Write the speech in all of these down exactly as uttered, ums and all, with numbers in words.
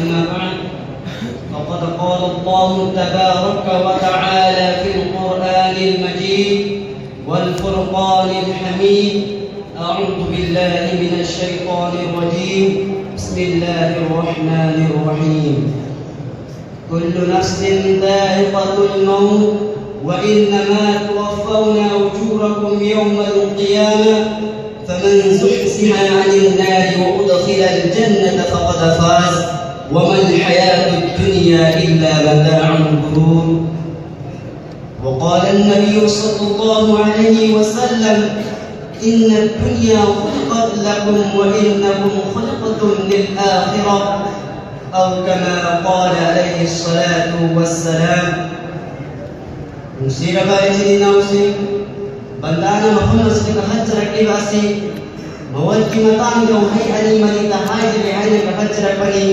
أما بعد، فقد قال الله تبارك وتعالى في القرآن المجيد والفرقان الحميد: أعوذ بالله من الشيطان الرجيم. بسم الله الرحمن الرحيم. كل نفس ذائقة الموت وإنما توفون أجوركم يوم القيامة فمن زحزح عن النار وأدخل الجنة فقد فاز وما الحياة الدنيا إلا متاع الغرور. وقال النبي صلى الله عليه وسلم: إن الدنيا خلقت لكم وإنكم خلقتم للآخرة، أو كما قال عليه الصلاة والسلام. ꯅꯨꯡꯁꯤꯔꯕ ꯏꯆꯤꯟ ꯏꯅꯥꯎꯁꯤꯡ, ꯕꯟꯗꯥꯅ ꯃꯐꯝ ꯑꯁꯤꯗ ꯀꯥꯈꯠꯆꯔꯛꯂꯤꯕ ꯑꯁꯤ ꯃꯧꯠꯀꯤ ꯃꯇꯥꯡꯗ ꯋꯥꯍꯩ ꯑꯅꯤ ꯃꯔꯤꯇ ꯍꯥꯏꯖꯒꯦ ꯍꯥꯏꯅ ꯀꯥꯈꯠꯆꯔꯛꯄꯅꯤ꯫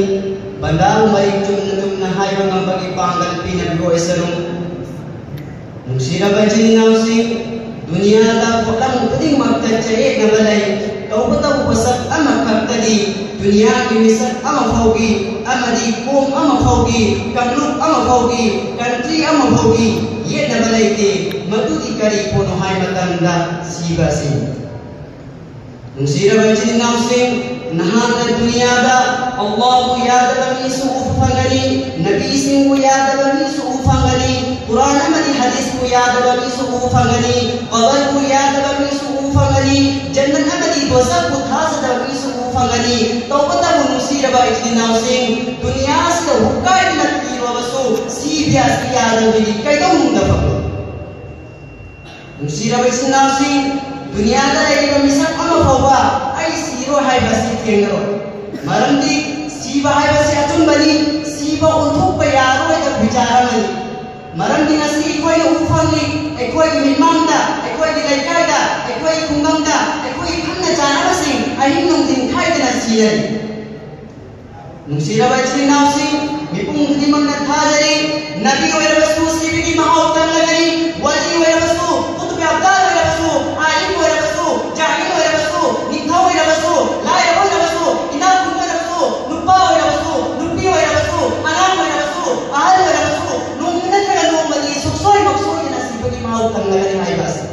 ꯕꯟꯗꯥꯕꯨ ꯃꯔꯤꯛ ꯆꯨꯝꯅ ꯆꯨꯝꯅ ꯍꯥꯏꯕ ꯉꯝꯕꯒꯤ ꯄꯥꯡꯒꯜ ꯄꯤꯅꯕꯤꯌꯨ ꯑꯣꯏꯁꯅꯨ꯫ ꯅꯨꯡꯁꯤꯔꯕ ꯏꯆꯤꯟ ꯏꯅꯥꯎꯁꯤꯡ, ꯗꯨꯅꯤꯌꯥꯗ ꯄꯣꯠꯂꯝ ꯈꯨꯗꯤꯡꯃꯛꯇ ꯆꯌꯦꯠꯅꯕ ꯂꯩ꯫ ꯇꯧꯕꯇꯕꯨ ꯄꯣꯠꯁꯛ ꯑꯃꯈꯛꯇꯗꯤ ꯗꯨꯅꯤꯌꯥꯒꯤ ꯃꯤꯁꯛ ꯑꯃ ꯐꯥꯎꯒꯤ ꯑꯃꯗꯤ ꯀꯣꯝ ꯑꯃ ꯐꯥꯎꯒꯤ ꯀꯥꯡꯂꯨꯞ ꯑꯃ ꯐꯥꯎꯒꯤ ꯀꯟꯇ꯭ꯔꯤ ꯑꯃ ꯐꯥꯎꯒꯤ ꯌꯦꯠꯅꯕ ꯂꯩꯇꯦ꯫ ꯃꯗꯨꯗꯤ ꯀꯔꯤ ꯄꯣꯠꯅꯣ ꯍꯥꯏ ꯃꯇꯝꯗ ꯁꯤꯕ ꯑꯁꯤꯅꯤ꯫ ꯅꯨꯡꯁꯤꯔꯕ ꯏꯆꯤꯟ ꯏꯅꯥꯎꯁꯤꯡ, ꯅꯍꯥꯛꯅ ꯗꯨꯅꯤꯌꯥꯗ ꯑꯜꯂꯥꯍꯕꯨ ꯌꯥꯗꯕ ꯃꯤꯁꯨ ꯎꯕ ꯐꯪꯒꯅꯤ, ꯅꯕꯤꯁꯤꯡꯕꯨ ꯌꯥꯗꯕ ꯃꯤꯁꯨ ꯎꯕ ꯐꯪꯒꯅꯤ, ꯀꯨꯔꯥꯟ ꯑꯃꯗꯤ ꯍꯗꯤꯁꯄꯨ ꯌꯥꯗꯕ ꯃꯤꯁꯨ ꯎꯕ ꯐꯪꯒꯅꯤ, ꯀꯕꯔꯕꯨ ꯌꯥꯗꯕ ꯃꯤꯁꯨ ꯎꯕ ꯐꯪꯒꯅꯤ, ꯖꯟꯅꯠ ꯑꯃꯗꯤ ꯗꯣꯖꯈꯄꯨ ꯊꯥꯖꯗꯕ ꯃꯤꯁꯨ ꯎꯕ ꯐꯪꯒꯅꯤ꯫ ꯇꯧꯕꯇꯕꯨ ꯅꯨꯡꯁꯤꯔꯕ ꯏꯆꯤꯟ ꯏꯅꯥꯎꯁꯤꯡ, ꯗꯨꯅꯤꯌꯥ ꯑꯁꯤꯗ ꯍꯨꯛꯀꯥꯏꯗꯨꯅ ꯊꯤꯔꯨꯔꯕꯁꯨ ꯁꯤꯕ ꯑꯁꯤ ꯌꯥꯗꯕꯗꯤ ꯀꯩꯗꯧꯅꯨꯡꯗ ꯐꯪꯂꯣꯏ꯫ ꯅꯨꯡꯁꯤꯔꯕ ꯏꯆꯤꯟ ꯏꯅꯥꯎꯁꯤꯡ, ꯗꯨꯅꯤꯌꯥꯗ ꯂꯩꯔꯤꯕ ꯃꯤꯁꯛ ꯑꯃ ꯐꯥꯎꯕ "ꯑꯩ ꯁꯤꯔꯣꯏ" ꯍꯥꯏꯕ ꯑꯁꯤ ꯊꯦꯡꯅꯔꯣꯏ꯫ ꯃꯔꯝꯗꯤ ꯁꯤꯕ ꯍꯥꯏꯕꯁꯤ ꯑꯆꯨꯝꯕꯅꯤ, ꯁꯤꯕ ꯑꯣꯟꯊꯣꯛꯄ ꯌꯥꯔꯣꯏꯗꯕ ꯕꯤꯆꯥꯔ ꯑꯃꯅꯤ꯫ ꯃꯔꯝꯗꯤ ꯉꯁꯤ ꯑꯩꯈꯣꯏꯅ ꯎꯕ ꯐꯪꯂꯤ, ꯑꯩꯈꯣꯏꯒꯤ ꯃꯤꯠꯃꯥꯡꯗ, ꯑꯩꯈꯣꯏꯒꯤ ꯂꯩꯀꯥꯏꯗ, ꯑꯩꯈꯣꯏꯒꯤ ꯈꯨꯡꯒꯪꯗ, ꯑꯩꯈꯣꯏꯒꯤ ꯈꯪꯅ ꯆꯥꯟꯅꯕꯁꯤꯡ ꯑꯍꯤꯡ ꯅꯨꯡꯊꯤꯟ ꯈꯥꯏꯗꯅ ꯁꯤꯔꯦ꯫ ꯅꯨꯡꯁꯤꯔꯕ ꯏꯆꯤꯟ ꯏꯅꯥꯎꯁꯤꯡ, ꯃꯤꯄꯨꯝ ꯈꯨꯗꯤꯡꯃꯛꯅ ꯊꯥꯖꯔꯤ, ꯅꯕꯤ ꯑꯣꯏꯔꯕꯁꯨ ꯁꯤꯕꯒꯤ ꯃꯍꯥꯎ ꯇꯪꯂꯒꯅꯤ꯫ ꯋꯥꯂꯤ ꯑꯣꯏꯔꯕꯁꯨ, ꯀꯨꯇꯨꯕ ꯑꯕꯗꯥꯜ ꯑꯣꯏꯔꯕꯁꯨ, ꯑꯥꯂꯤꯝ ꯑꯣꯏꯔꯕꯁꯨ, ꯖꯥꯍꯤꯜ ꯑꯣꯏꯔꯕꯁꯨ, ꯅꯤꯡꯊꯧ ꯑꯣꯏꯔꯕꯁꯨ, ꯂꯥꯏꯔꯕ ꯑꯣꯏꯔꯕꯁꯨ, ꯏꯅꯥꯛ ꯈꯨꯟꯕ ꯑꯣꯏꯔꯕꯁꯨ, ꯅꯨꯄꯥ ꯑꯣꯏꯔꯕꯁꯨ, ꯅꯨꯄꯤ ꯍꯥꯏꯕ ꯑꯁꯤ꯫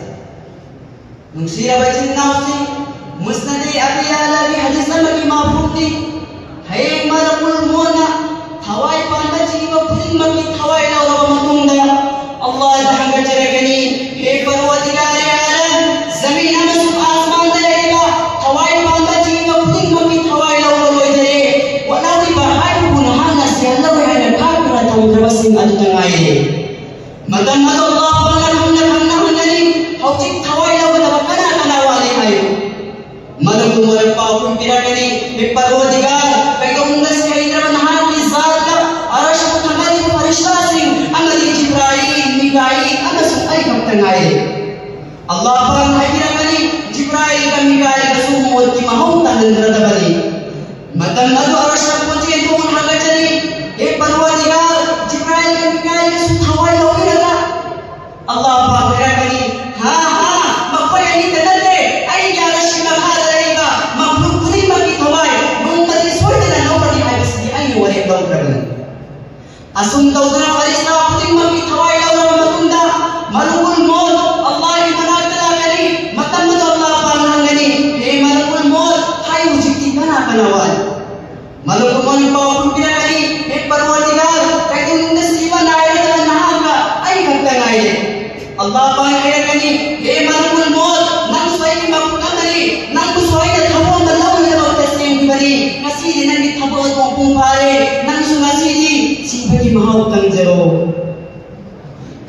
ꯅꯨꯡꯁꯤꯔꯕ ꯏꯆꯤꯟ ꯏꯅꯥꯎꯁꯤꯡ, ꯃꯨꯁꯅꯗꯤ ꯑꯕꯤ ꯌꯥꯂꯥꯒꯤ ꯍꯗꯤꯁ ꯑꯃꯒꯤ ꯃꯐꯍꯨꯝꯗꯤ, ꯍꯌꯦꯡ ꯃꯂꯀꯨꯜ ꯃꯣꯠꯅ ꯊꯋꯥꯏ ꯄꯥꯟꯕ ꯖꯤꯕ ꯈꯨꯗꯤꯡꯃꯛꯀꯤ ꯊꯋꯥꯏ ꯂꯧꯔꯕ ꯃꯇꯨꯡꯗ, ꯑꯜꯂꯥꯍꯗ ꯍꯪꯒꯠꯆꯔꯛꯀꯅꯤ, "ꯍꯦ ꯄꯔꯋꯔꯗꯤꯒꯥꯔꯦ ꯑꯥꯂꯝ, ꯖꯃꯤꯟ ꯑꯃꯁꯨꯡ ꯑꯥꯁꯃꯥꯟꯗ ꯂꯩꯔꯤꯕ ꯊꯋꯥꯏ ꯄꯥꯟꯕ ꯖꯤꯕ ꯈꯨꯗꯤꯡꯃꯛꯀꯤ ꯊꯋꯥꯏ ꯂꯧꯕ ꯂꯣꯏꯖꯔꯦ꯫ ꯋꯥꯠꯍꯧꯔꯤꯕ ꯍꯥꯏꯕꯕꯨ ꯅꯍꯥꯛꯅ ꯁꯤꯍꯜꯂꯔꯣꯏ ꯍꯥꯏꯅ ꯈꯥꯛꯇꯨꯅ ꯊꯝꯈ꯭ꯔꯕꯁꯤꯡ ꯑꯗꯨꯇ ꯉꯥꯏꯔꯦ꯫" ꯃꯇꯝ ꯑꯗꯨ ꯑꯜꯂꯥꯍ ꯄꯥꯛꯅ ꯈꯪꯅ ꯈꯪꯅ ꯍꯪꯒꯅꯤ, "ꯍꯧꯖꯤꯛ ꯊꯋꯥꯏ ꯂꯧꯒꯗꯕ ꯀꯅꯥ ꯀꯅꯥ ꯋꯥꯠꯂꯤ?" ꯍꯥꯏꯌꯨ꯫ ꯃꯗꯨꯒꯨꯝꯕ ꯄꯥꯎꯈꯨꯝ ꯄꯤꯔꯛꯀꯅꯤ, "ꯍꯦ ꯄꯔꯋꯔꯗꯤꯒꯥꯔ, ꯀꯩꯗꯧꯅꯨꯡꯗ ꯁꯤꯍꯩꯗ꯭ꯔꯕ ꯅꯍꯥꯛꯀꯤ ꯖꯥꯠꯇ ꯑꯔꯁꯄꯨ ꯊꯥꯡꯒꯠꯂꯤꯕ ꯐꯔꯤꯁꯇꯥꯁꯤꯡ ꯑꯃꯗꯤ ꯖꯤꯕ꯭ꯔꯥꯏꯜ, ꯃꯤꯀꯥꯏꯜ ꯑꯃꯁꯨꯡ ꯑꯩ ꯈꯛꯇ ꯉꯥꯏꯔꯦ꯫" ꯑꯜꯂꯥꯍ ꯄꯥꯛꯅ ꯍꯥꯏꯕꯤꯔꯛꯀꯅꯤ, "ꯖꯤꯕ꯭ꯔꯥꯏꯜꯒ ꯃꯤꯀꯥꯏꯜꯒꯁꯨ ꯃꯣꯠꯀꯤ ꯃꯍꯧ ꯇꯥꯍꯟꯒꯗꯕꯅꯤ꯫" ꯃꯇꯝ ꯑꯗꯨ ꯑꯔꯁ ꯄꯣꯠꯆꯦꯟ ꯊꯣꯡꯅ ꯍꯥꯒꯠꯆꯔꯤ꯫ "ꯍꯦ ꯄꯔꯋꯔꯗꯤꯒꯥꯔ, ꯖꯤꯕ꯭ꯔꯥꯏꯜꯒ ꯃꯤꯀꯥꯏꯜꯒꯁꯨ ꯊꯋꯥꯏ ꯂꯧꯕꯤꯔꯒ?" ꯑꯜꯂꯥꯍ ꯄꯥꯛ ꯍꯥꯏꯔꯛꯀꯅꯤ, "ꯍꯥ, ꯍꯥ, ꯃꯈꯣꯏ ꯑꯅꯤꯇ ꯅꯠꯇꯦ, ꯑꯩꯒꯤ ꯑꯔꯁꯀꯤ ꯃꯈꯥꯗ ꯂꯩꯔꯤꯕ ꯃꯈꯂꯨꯛ ꯈꯨꯗꯤꯡꯃꯛꯀꯤ ꯊꯋꯥꯏ ꯅꯣꯡꯃꯗꯤ ꯁꯣꯏꯗꯅ ꯂꯧꯒꯅꯤ ꯍꯥꯏꯕꯁꯤꯗꯤ ꯑꯩꯅ ꯋꯥꯔꯦꯞ ꯂꯧꯈ꯭ꯔꯕꯅꯤ꯫" ꯑꯁꯨꯝ ꯇꯧꯗꯨꯅ ꯐꯔꯤꯁꯇꯥ ꯈꯨꯗꯤꯡꯃꯛꯀꯤ ꯊꯋꯥꯏ ꯂꯧꯔꯕ ꯃꯇꯨꯡꯗ, ꯃꯂꯀꯨꯜ ꯃꯣꯠ ꯑꯜꯂꯥꯍꯒꯤ ꯃꯅꯥꯛꯇ ꯂꯥꯛꯀꯅꯤ꯫ ꯃꯇꯝ ꯑꯗꯨ ꯑꯜꯂꯥꯍ ꯄꯥꯛꯅ ꯍꯪꯒꯅꯤ, "ꯍꯦ ꯃꯂꯀꯨꯜ ꯃꯣꯠ, ꯍꯥꯏꯌꯨ, ꯍꯧꯖꯤꯛꯇꯤ ꯀꯅꯥ ꯀꯅꯥ ꯋꯥꯠꯂꯤ?" ꯃꯂꯀꯨꯜ ꯃꯣꯠꯅ ꯄꯥꯎꯈꯨꯝ ꯄꯤꯔꯛꯀꯅꯤ, "ꯍꯦ ꯄꯔꯋꯔꯗꯤꯒꯥꯔ, ꯀꯩꯗꯧꯅꯨꯡꯗ ꯁꯤꯕ ꯅꯥꯏꯔꯗꯅ ꯅꯍꯥꯛꯀ ꯑꯩ ꯈꯛꯇ ꯉꯥꯏꯔꯦ꯫" ꯑꯜꯂꯥꯍ ꯄꯥꯛꯅ ꯍꯥꯏꯔꯛꯀꯅꯤ, "ꯍꯦ ꯃꯂꯀꯨꯜ ꯃꯣꯠ, ꯅꯪꯁꯨ ꯑꯩꯒꯤ ꯃꯈꯂꯨꯛ ꯑꯃꯅꯤ, ꯅꯪꯕꯨꯁꯨ ꯑꯩꯅ ꯊꯕꯛ ꯑꯃ ꯂꯧꯅꯅꯕ ꯁꯦꯝꯈꯤꯕꯅꯤ꯫ ꯉꯁꯤꯗꯤ ꯅꯪꯒꯤ ꯊꯕꯛ ꯑꯗꯨ ꯃꯄꯨꯡ ꯐꯥꯔꯦ, ꯅꯪꯁꯨ ꯉꯁꯤꯗꯤ ꯁꯤꯕꯒꯤ ꯃꯍꯥꯎ ꯇꯪꯖꯔꯣ꯫"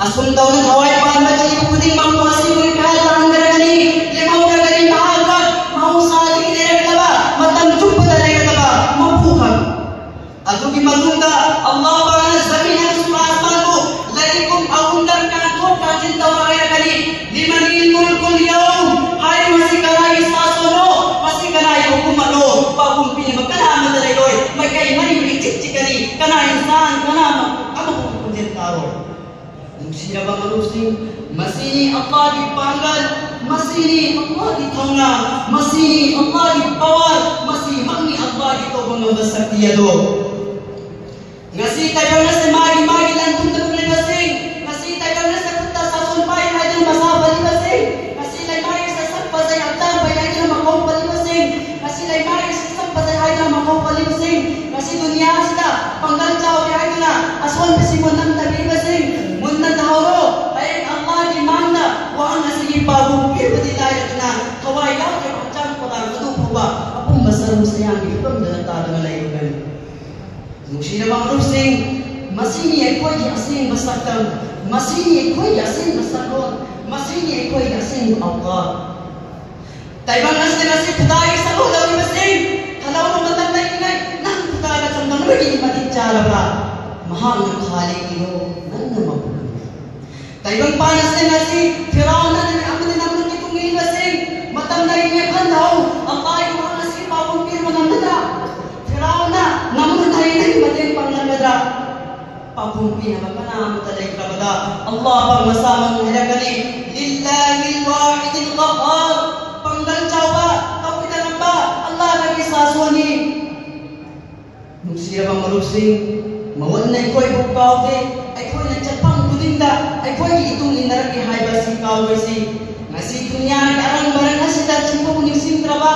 ꯑꯁꯨꯝ ꯇꯧꯅ ꯊꯋꯥꯏ ꯄꯥꯟꯕ ꯖꯤꯕ ꯈꯨꯗꯤꯡꯃꯛꯄꯨ ꯑꯁꯤꯕꯒꯤ ꯈꯥ ꯇꯥꯍꯟꯈ꯭ꯔꯒꯅꯤ꯫ ꯂꯦꯝꯍꯧꯔꯒꯅꯤ ꯃꯍꯥꯛꯀ ꯃꯍꯧꯁꯥꯗꯒꯤ ꯂꯩꯔꯛꯂꯕ, ꯃꯇꯝ ꯆꯨꯞꯄꯗ ꯂꯩꯔꯛꯂꯕ ꯃꯄꯨꯈꯛ꯫ ꯑꯗꯨꯒꯤ ꯃꯇꯨꯡꯗ ꯑꯜꯂꯥꯍ ꯄꯥꯛꯅ ꯖꯃꯤꯟ ꯑꯃꯁꯨꯡ ꯑꯥꯁꯃꯥꯟꯕꯨ ꯂꯩꯔꯤꯛ ꯀꯨꯝ ꯑꯍꯨꯝꯂꯛ ꯀꯥꯟꯊꯣꯛ ꯀꯥꯟꯁꯤꯟ ꯇꯧꯔ ꯍꯥꯏꯔꯒꯅꯤ, "ꯂꯤꯃꯅꯤꯜ ꯃꯨꯜꯀꯨꯜ ꯌꯧꯝ?" ꯍꯥꯏꯔꯤꯕ ꯑꯁꯤ ꯀꯅꯥꯒꯤ ꯁꯥꯁꯣꯟꯅꯣ? ꯃꯁꯤ ꯀꯅꯥꯒꯤ ꯍꯨꯀꯨꯃꯠꯅꯣ? ꯄꯥꯎꯈꯨꯝ ꯄꯤꯅꯕ ꯀꯅꯥ ꯑꯃꯠꯇ ꯂꯩꯔꯣꯏ꯫ ꯃꯥꯏꯀꯩ ꯃꯔꯤꯃꯛ ꯏꯆꯤꯛ ꯆꯤꯛꯀꯅꯤ꯫ ꯀꯅꯥ ꯏꯟꯁꯥꯟ, ꯀꯅꯥ ꯑꯃ, ꯑꯃꯕꯨ ꯈꯣꯟꯖꯦꯜ ꯇꯥꯔꯣꯏ꯫ ꯅꯨꯡꯁꯤꯔꯕ ꯃꯔꯨꯞꯁꯤꯡ, ꯃꯁꯤꯅꯤ ꯑꯜꯂꯥꯍꯒꯤ ꯄꯥꯡꯒꯜ, ꯃꯁꯤꯅꯤ ꯑꯜꯂꯥꯍꯒꯤ ꯊꯧꯅꯥ, ꯃꯁꯤꯅꯤ ꯑꯜꯂꯥꯍꯒꯤ power, ꯃꯁꯤꯃꯛꯅꯤ ꯑꯜꯂꯥꯍꯒꯤ ꯇꯧꯕ ꯉꯝꯕ ꯁꯛꯇꯤ ꯑꯗꯣ꯫ ꯉꯁꯤ ꯇꯥꯏꯕꯪ ꯑꯁꯤ ꯃꯥꯒꯤ ꯃꯥꯒꯤ ꯂꯟ ꯊꯨꯝꯗ ꯂꯩꯕꯁꯤꯡ, ꯉꯁꯤ ꯇꯥꯏꯕꯪ ꯑꯁꯤ ꯈꯨꯠꯇ ꯁꯥꯁꯣꯟ ꯄꯥꯏ ꯍꯥꯏꯗꯨꯅ ꯄꯥꯡꯒꯜ ꯆꯥꯎꯔꯦ ꯍꯥꯏꯗꯨꯅ ꯑꯁꯣꯟꯕꯁꯤꯡꯕꯨ ꯅꯝꯊꯕꯤꯕꯁꯤꯡ ꯃꯨꯟꯅ ꯇꯥꯍꯧꯔꯣ꯫ ꯍꯌꯦꯡ ꯑꯜꯂꯥꯍꯒꯤ ꯃꯥꯡꯗ ꯋꯥꯍꯪ ꯑꯁꯤꯒꯤ ꯄꯥꯎꯈꯨꯝ ꯄꯤꯕꯗꯤ ꯂꯥꯏꯔꯗꯅ ꯊꯋꯥꯏ ꯌꯥꯎꯗ꯭ꯔꯕ ꯍꯛꯆꯥꯡ ꯄꯣꯂꯥꯡ ꯑꯗꯨ ꯐꯥꯎꯕ ꯑꯄꯨꯝꯕ ꯁꯔꯨ ꯁꯌꯥꯡꯒꯤ ꯐꯤꯕꯝꯗ ꯇꯥꯗꯨꯅ ꯂꯩꯔꯨꯒꯅꯤ꯫ ꯅꯨꯡꯁꯤꯔꯕ ꯃꯔꯨꯞꯁꯤꯡ, ꯃꯁꯤꯅꯤ ꯑꯩꯈꯣꯏꯒꯤ ꯑꯁꯦꯡꯕ ꯁꯛꯇꯝ, ꯃꯁꯤꯅꯤ ꯑꯩꯈꯣꯏꯒꯤ ꯑꯁꯦꯡꯕ ꯁꯛꯂꯣꯟ, ꯃꯁꯤꯅꯤ ꯑꯩꯈꯣꯏꯒꯤ ꯑꯁꯦꯡꯕ ꯑꯧꯀꯥꯠ꯫ ꯇꯥꯏꯕꯪ ꯑꯁꯤꯗ ꯉꯁꯤ ꯈꯨꯗꯥꯏꯒꯤ ꯁꯔꯨꯛ ꯂꯧꯔꯤꯕꯁꯤꯡ ꯈꯜꯍꯧꯕ ꯃꯇꯝ ꯂꯩꯔꯤꯉꯩ ꯅꯪ ꯈꯨꯗꯥꯏꯗ ꯆꯪꯗꯝꯕꯒꯤ ꯃꯇꯤꯛ ꯆꯥꯔꯕ꯭ꯔꯥ? ꯃꯍꯥꯛꯅ ꯈꯥꯂꯤꯛꯅꯤꯗꯣ, ꯅꯪꯅ ꯃꯄꯨꯅꯤ꯫ ꯇꯥꯏꯕꯪꯄꯥꯟ ꯑꯁꯤꯗ ꯉꯁꯤ ꯐꯤꯔꯥꯎꯅ ꯑꯃꯗꯤ ꯅꯃ꯭ꯔꯨꯗꯀꯤ ꯇꯨꯡ ꯏꯟꯕꯁꯤꯡ ꯃꯇꯝ ꯂꯩꯔꯤꯉꯩ ꯈꯟꯊꯍꯧ꯫ ꯑꯜꯂꯥꯍꯒꯤ ꯋꯥꯍꯪ ꯑꯁꯤ ꯄꯥꯎꯈꯨꯝ ꯄꯤꯔꯕ ꯉꯝꯒꯗ꯭ꯔꯥ? ꯐꯤꯔꯥꯎꯅ ꯅꯃ꯭ꯔꯨꯗ ꯍꯌꯦꯡ ꯅꯪꯒꯤ ꯃꯇꯦꯡ ꯄꯥꯡꯂꯛꯀꯗ꯭ꯔꯥ? ꯄꯥꯎꯈꯨꯝ ꯄꯤꯅꯕ ꯀꯅꯥ ꯑꯃꯠꯇ ꯂꯩꯇ꯭ꯔꯕꯗ, ꯑꯜꯂꯥꯍ ꯑꯄꯥꯛ ꯃꯁꯥꯃꯛꯅ ꯍꯥꯏꯔꯛꯀꯅꯤ, "ꯂꯤꯜꯂꯥꯍꯤꯜ ꯋꯥꯍꯤꯗꯤꯜ ꯀꯍꯥꯔ", ꯄꯥꯡꯒꯜ ꯆꯥꯎꯕ, ꯇꯧꯕꯤꯗ ꯉꯝꯕ ꯑꯜꯂꯥꯍꯒꯤ ꯁꯥꯁꯣꯟꯅꯤ꯫ ꯅꯨꯡꯁꯤꯔꯕ ꯃꯔꯨꯞꯁꯤꯡ, ꯃꯋꯟꯅ ꯑꯩꯈꯣꯏꯕꯨ ꯀꯥꯎꯗꯦ꯫ ꯑꯩꯈꯣꯏꯅ ꯆꯠꯐꯝ ꯈꯨꯗꯤꯡꯗ ꯑꯩꯈꯣꯏꯒꯤ ꯏꯇꯨꯡ ꯏꯟꯅꯔꯛꯀꯦ ꯍꯥꯏꯕ ꯑꯁꯤ ꯀꯥꯎꯔꯣꯏꯁꯤ꯫ ꯉꯁꯤ ꯗꯨꯅꯤꯌꯥꯒꯤ ꯑꯔꯪꯕ ꯔꯪ ꯑꯁꯤꯗ ꯁꯤꯕꯕꯨ ꯅꯤꯡꯁꯤꯡꯗ꯭ꯔꯕ,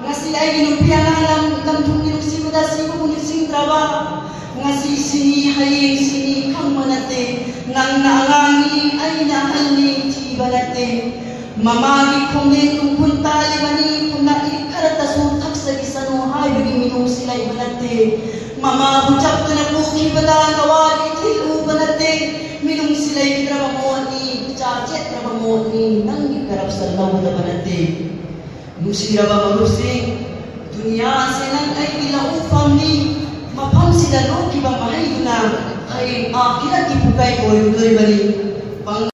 ꯉꯁꯤ ꯑꯩꯒꯤ ꯅꯨꯄꯤ ꯑꯉꯥꯡ ꯂꯝ, ꯂꯝꯊꯨꯝꯒꯤ ꯅꯨꯡꯁꯤꯕꯗ ꯁꯤꯕꯕꯨ ꯅꯤꯡꯁꯤꯡꯗ꯭ꯔꯕ, ꯉꯁꯤ ꯁꯤꯅꯤ, ꯍꯌꯦꯡ ꯁꯤꯅꯤ ꯈꯪꯕ ꯅꯠꯇꯦ꯫ ꯅꯪꯅ ꯑꯉꯥꯡꯅꯤ, ꯑꯩꯅ ꯑꯍꯜꯅꯤ ꯊꯤꯕ ꯅꯠꯇꯦ꯫ ꯃꯃꯥꯒꯤ ꯈꯣꯡꯂꯦꯟ ꯅꯨꯡꯈꯨꯜ ꯇꯥꯜꯂꯤꯕꯅꯤ, ꯈꯨꯝꯂꯛꯂꯤ ꯈꯔꯇꯁꯨ ꯊꯛꯆꯈꯤꯁꯅꯨ ꯍꯥꯏꯕꯒꯤ ꯃꯤꯅꯨꯡꯁꯤ ꯂꯩꯕ ꯅꯠꯇꯦ꯫ ꯃꯃꯥꯕꯨ ꯆꯞꯇꯨꯅ ꯄꯨꯈꯤꯕꯗ ꯅꯋꯥꯒꯤ ꯏꯊꯤꯜ ꯎꯕ ꯅꯠꯇꯦ꯫ ꯃꯤꯅꯨꯡꯁꯤ ꯂꯩꯈꯤꯗ꯭ꯔꯕ ꯃꯣꯠꯅꯤ, ꯏꯆꯥ ꯆꯦꯠꯇ꯭ꯔꯕ ꯃꯣꯠꯅꯤ, ꯅꯪꯒꯤ ꯀꯔꯞꯁꯟ ꯂꯧꯒꯗꯕ ꯅꯠꯇꯦ꯫ ꯅꯨꯡꯁꯤꯔꯕ ꯃꯔꯨꯞꯁꯤꯡ, ꯗꯨꯅꯤꯌꯥ ꯑꯁꯤ ꯅꯪ ꯑꯩꯒꯤ ꯂꯧꯎ ꯐꯝꯅꯤ꯫ ꯃꯐꯝꯁꯤꯗ ꯂꯣꯛꯈꯤꯕ ꯃꯍꯩꯗꯨꯅ ꯍꯌꯦꯡ ꯑꯥꯈꯤꯔꯠꯀꯤ ꯄꯨꯀꯩ ꯑꯣꯏꯔꯨꯗꯣꯔꯤꯕꯅꯤ꯫